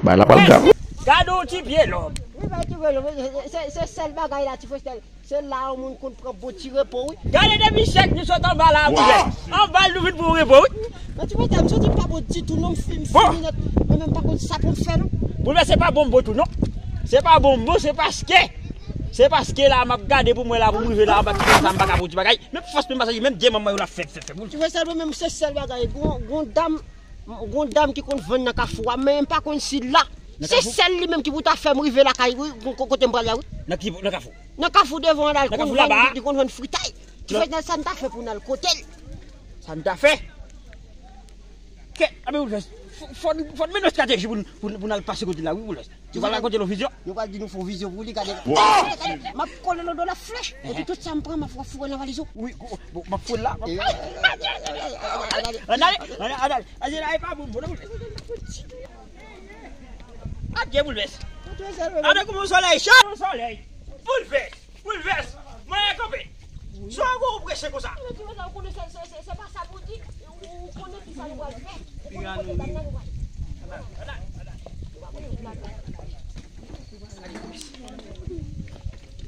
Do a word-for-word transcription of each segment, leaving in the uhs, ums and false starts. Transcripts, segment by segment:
Bagay la pral grav. Gade yon ti pye lòm. Wi, bay ti pye lòm. Se, se, se sèl bagay la, ti frè Stèl. Se la yon moun konn pran bon ti repo, wi. Gade depi chèk nou sot anba la, wi. Anba l nou vin pran repo, wi. Nan ti frè Stèl, m santi m pa bon ditou, non, m fi-, m fini nèt. Mwen menm pa konn sa pou m fè, non. Pou mwen, se pa bon m bon tou, non. Se pa bon m bon, se paske, se paske la, m ap gade pou mwen la, pou m rive la, anba ti frè sa, m pa ka pran ti bagay. Menm fòs, menm masaji, menm dye manman yo la fè, fè, fè pou l. Ti frè Stèl, mwen menm, se sèl bagay. Gon, gon dam Gon dam ki konn vann nan kafou a, men m pa konn si l la. Se sèl li menm ki pou ta fè m rive lakay, wi, ko-, ko-, kote m prale a, wi. Nan ki, nan kafou? Nan kafou devan an la, li konn vann, li konn vann fritay. Ti frè Stèl, sa n ta fè pou n al kote l? Sa n ta fè? Kè, a, men Boulvès, fò, fò, fò n mennen yon estrateji pou n, pou n, pou n al pase kote l la, wi, Boulvès. Nou pral rakonte l yon vizyon. Nou pral di nou fè yon vizyon pou li, gade. Gade, m ap kole l nan do l ap flèch. Epi tout sa m pran, m ap foure nan valiz ou. Wi, bon, m ap foure l la. Ann ale, ann ale, ann ale. Ann ale, e pa bon, bon, bon. Adye Boulvès. Gade kouman solèy cho. Solèy. Boulvès. Boulvès, mwen kanpe. Sa w gon preche konsa? Ou konnen se, se, se, se pa sa pou di. Ou konnen ki sa nou pral fè. Ou konnen kote dam nan nou pral.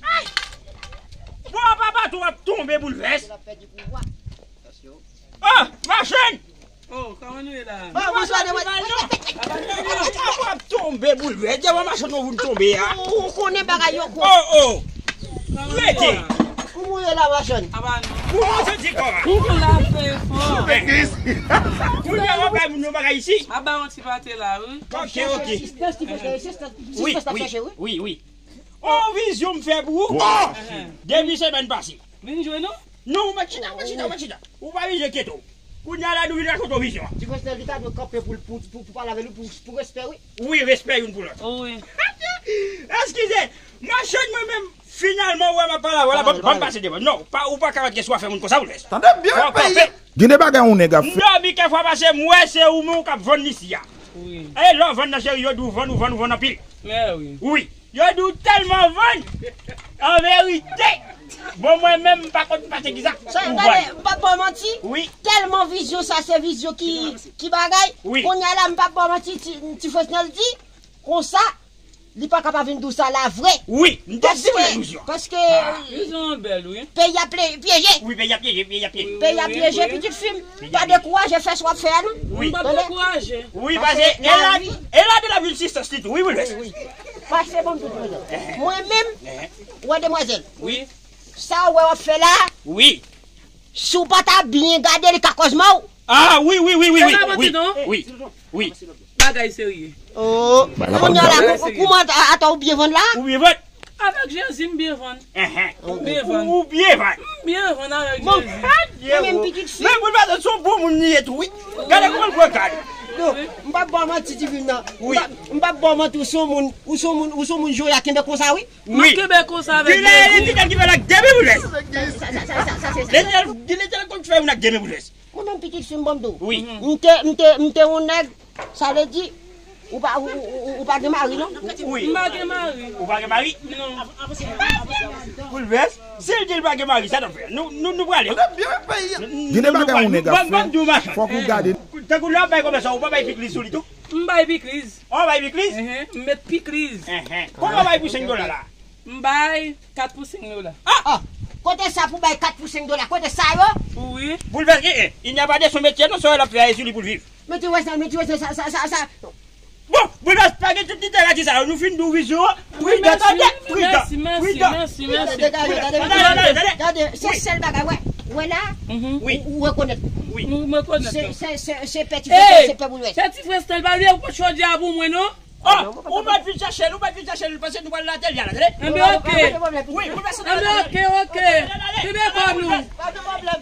Ay! Bon, papa, tou ap tonbe Boulvès. Oh, machann! Oh, kòman nou ye la? Oh, bonswa, demwazèl. Ap ap tonbe Boulvès. Devan machann nou vin tonbe a. Ou konnen bagay yo gwo. Oh, oh. Rete. Kòman w ye la, machann? Aba nou. Kòman w santi kò a? Ou la fè fò. Kounye a w ap bay moun yon bagay isi. Aba yon ti pate la, wi. Ok, ok. Wi, wi, wi, wi. On vizyon m fè pou ou. Depi semèn pase. Vin jwe nou? Non, ou mèt chita, ou mèt chita, ou mèt chita. Ou pa vin jwe keto. Kounye a la, nou vin rakonte w vizyon an. Ti frè Stèl, li ta dwe kanpe pou, pou, pou, pou pale avè li, pou, pou respè, wi. Wi, respè youn pou lòt. Wi. Eskize, machann mwen menm, finalman, ou wè m ap pale avè w la, ban m pase devan. Non, pa, ou pa ka rete sou afè moun konsa, ou lès. Tande byen, peyi. Gen de bagay yon nèg ap fè. Non, mi kèfwa pase, m wè se ou menm k ap vann li isi a. Wi. E lè w vann nan cheri, yo di w vann, ou vann, ou vann anpil. Wi. Yo di w tèlman vann. An verite. Bon, mwen menm, m pa konn pase kisa. Ou vann. M p ap ba w manti. Wi. Tèlman vizyon sa, se vizyon ki, ki bagay. Wi. Kounye a la, m p ap ba w manti, ti, ti Fresnel di, konsa, li pa ka pa vin di w sa la vre. Wi, m te di w la vizyon. Paske, paske peyi a pyeje. Wi, peyi a pyeje, peyi a pyeje. Peyi a pyeje, pitit fi m. Pa dekouraje, fè sa w ap fè a, non. Wi. M p ap dekouraje. Wi, paske e la, e la de la vin sistans li tou. Wi, wi, wi. Paske bon, tout moun. Mwen menm, ou wè demwazèl. Wi. Sa w wè w ap fè la. Wi. Si w pa ta byen gade, li ka kòz mò w. Ah, wi, wi, wi, wi, wi. Wi. Bagay serye. Oh. Kounye a la, kouman, atò, ou byen vann la? Ou byen vann? Avèk Jezi, m byen vann. M byen vann. Ou byen vann. M byen vann avèk Jezi. Mwen menm pitit fi. Men, mwen pa se yon bon moun li ye tou, wi. Gade kòman l pran kal. Non, m p ap ba w manti, ti fi m nan. Wi. M p ap, m p ap ba w manti, ou se yon moun, ou se yon moun, ou se yon moun joya kenbe konsa, wi. M ap kenbe konsa avèk Jezi. Gen Letènèl ki fè l ak de men pou lès. Letènèl, gen Letènèl konn fè moun ak de men pou lès. Mwen menm pitit fi m, ban m di w. Wi. M te, m te, m te yon nèg, sa vle di, ou pa, ou, ou, ou, ou pa gen mari, non? Wi. M pa gen mari. Ou pa gen mari? Non. Boulvès, si l di l pa gen mari, sa n ap fè? Nou, nou, nou prale. Gen de bagay yon nèg ap fè, fòk ou gade. Tankou lè w ap bay kòmèsan, ou pa bay pikliz sou li tou? M bay pikliz. Ou bay pikliz? M met pikliz. Konbyen w bay pou senk dola la? M bay kat pou senk dola. Ah! Kote sa pou bay kat pou senk dola? Kote sa yo? Wi. Boulvès, eh, eh, il n'y a pas de son métier, non, sa l ap fè a, e sou li pou l viv. Mete wè sa, mete wè sa, sa, sa, sa, sa. Bon, Boulvès, pa gen tout literati sa yo, nou fin di w vizyon an. Pridan, tande, pridan, pridan. Mèsi, mèsi, mèsi. Gade, gade, gade, se sèl bagay, wè. Wè la, ou, ou rekonèt. Wi. M rekonèt. Se, se, se, se pè ti frè, se pè Boulvès. Pè ti frè Stèl, pa bliye ou pot chòdyè a pou mwen, non? Oh, ou mèt vin chache l, ou mèt vin chache l, paske nou pral nan atèlyè a la, tande? Enben, oke. Wi, ou mèt sot nan atèlyè a. Enben, oke, oke. Kenbe kò nou.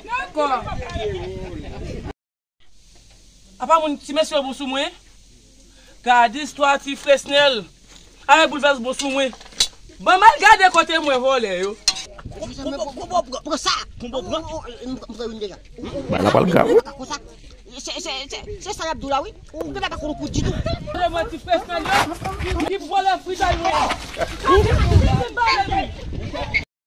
Dakò. Apa moun ti mesye bon sou mwen? Gade istwa ti Fresnel. Avèk Boulvès bon sou mwen. Ban m al gade kote mwen vòlè yo. Konbo, konbo, pran sa. Konbo, pran. M pran youn deja. Bagay la pral grav, wi. Konsa. Se, se, se, se sa y ap di w la, wi. Ou genlè pa konn kout ditou. Mwen ti Fresnel yo, ki vòlè fritay mwen.